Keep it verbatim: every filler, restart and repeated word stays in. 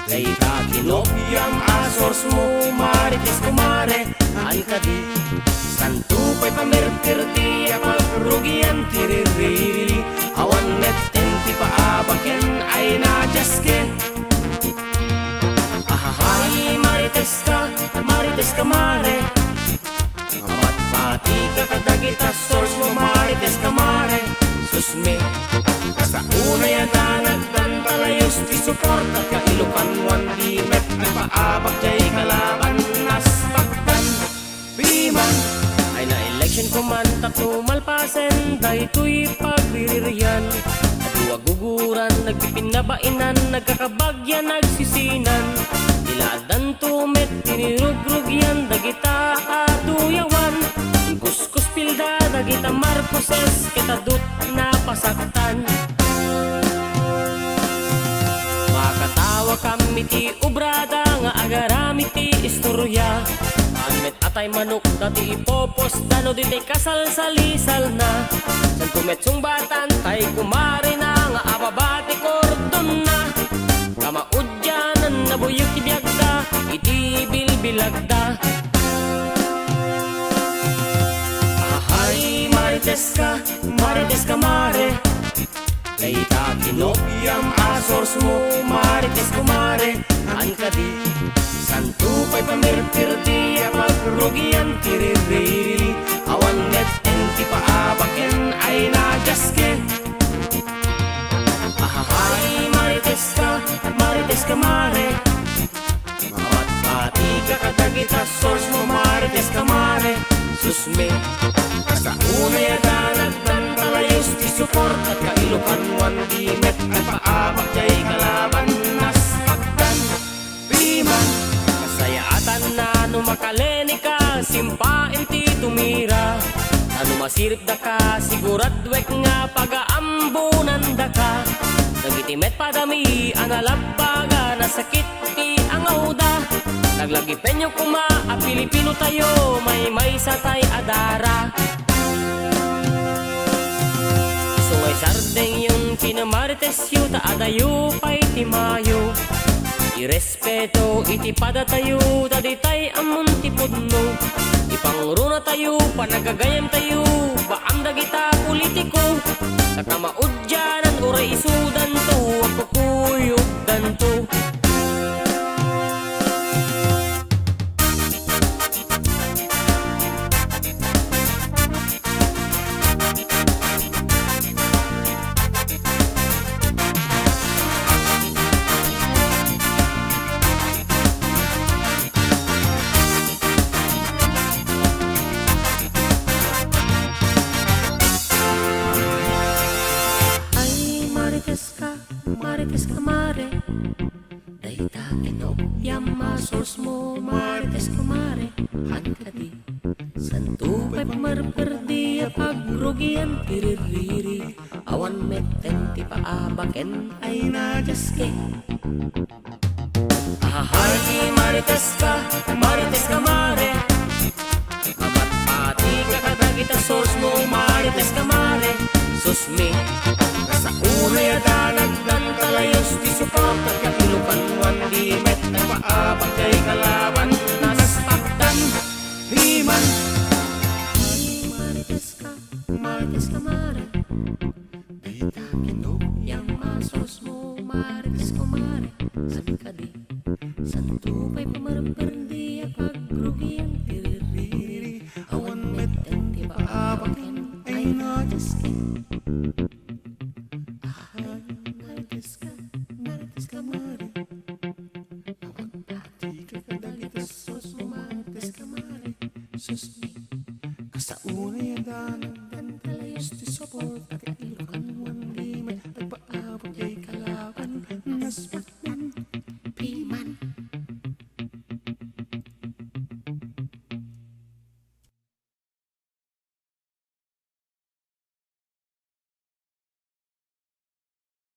Dayta kinopiam a source mo, Marites kumare, haan kadi? Santo pay pamirpir ti apagrugian ti ririri. Awan metten ti paabak ken ay nadiaske. Ahahay, Marites ka, Marites ka mare. Amatpati ka kadagita source mo, Marites ka mare. Sus me, kasaunay a danagdan ta layus ti suporta ka Ilocanuan, di met nagpaabak jay kalaban, naspaktan. Piman ay na-election ko man tapno malpasen daytoy pagriririan. Adu a guguran, nagpipinabainan, nagkakabagyan, nagsisinan. Nila addanto met ti nirugrugian dagita a duyawan. Inkuskuspilda dagita Marcoses ket adut napasaktan. Makatawakam iti obrada nga agaram iti istoria. Haan met atay manokda ti ipopostda no di ti kasalsalisalna. Santo met sungbatan tay kumarena nga ababa ti kordonna. Kamaudianan, nabuyok ti biagda iti bilbilagda. Ahay, Marites ka, Marites ka mare. Dayta kinopiam a source mo, Marites kumare, haan kadi? Santo pay pamirpir ti apagrugian ti ririri. Awan metten ti paabak ken ay nadiaske. Ahahay, Marites ka, Marites ka mare. Amatpati ka kadagita source mo, Marites ka mare. Sus me, kasaunay a danagdan ta layus ti suporta ka Ilocanuan, di met nagpaabak jay kalaban, naspaktan. Piman, kasayaatan na no makaleni ka, simpaen ti tumira. Ta no masiripda ka, siguraduek nga pagaambonanda ka. Dagiti met padami a nalabbaga, nasakit ti angawda. Naglagipenyo koma a Pilipino tayo, maymaysa tay a dara. Isu nga isardengyon ti Marites yo ta adayo pay ti mayo. Irespeto iti padatayo ta ditay ammon ti pudno. Ipangrunatayo, panagagayamtayo, baam dagita politiko. Ta kamaudianan uray isudanto a kukuyogdanto. Ay, Marites ka, Marites ka mare. Dayta kinopiam a source mo, Marites kumare, haan kadi? Santo pay pamirpir ti apagrugian ti ririri. Awan metten ti paabak ken ay nadiaske. Ahahay, Marites ka, Marites ka mare. Amatpati ka kadagita source mo, Marites ka mare. Sus me, kasaunay a danagdan ta layus ti suporta ka Ilocanuan, di met nagpaabak jay kalaban, naspaktan. Piman, ay, Marites ka, Marites ka mare. Dayta kinopiam a source mo, Marites kumare, haan kadi? Santo pay pamirpir ti apagrugian ti ririri. Awan metten ti paabak ken ay nadiaske. Ay, Marites ka, Marites ka mare. Awan pati ka kadagita source mo, Marites ka mare. Sus me, kasaunay a danagdan ta layus ti suporta ka Ilocan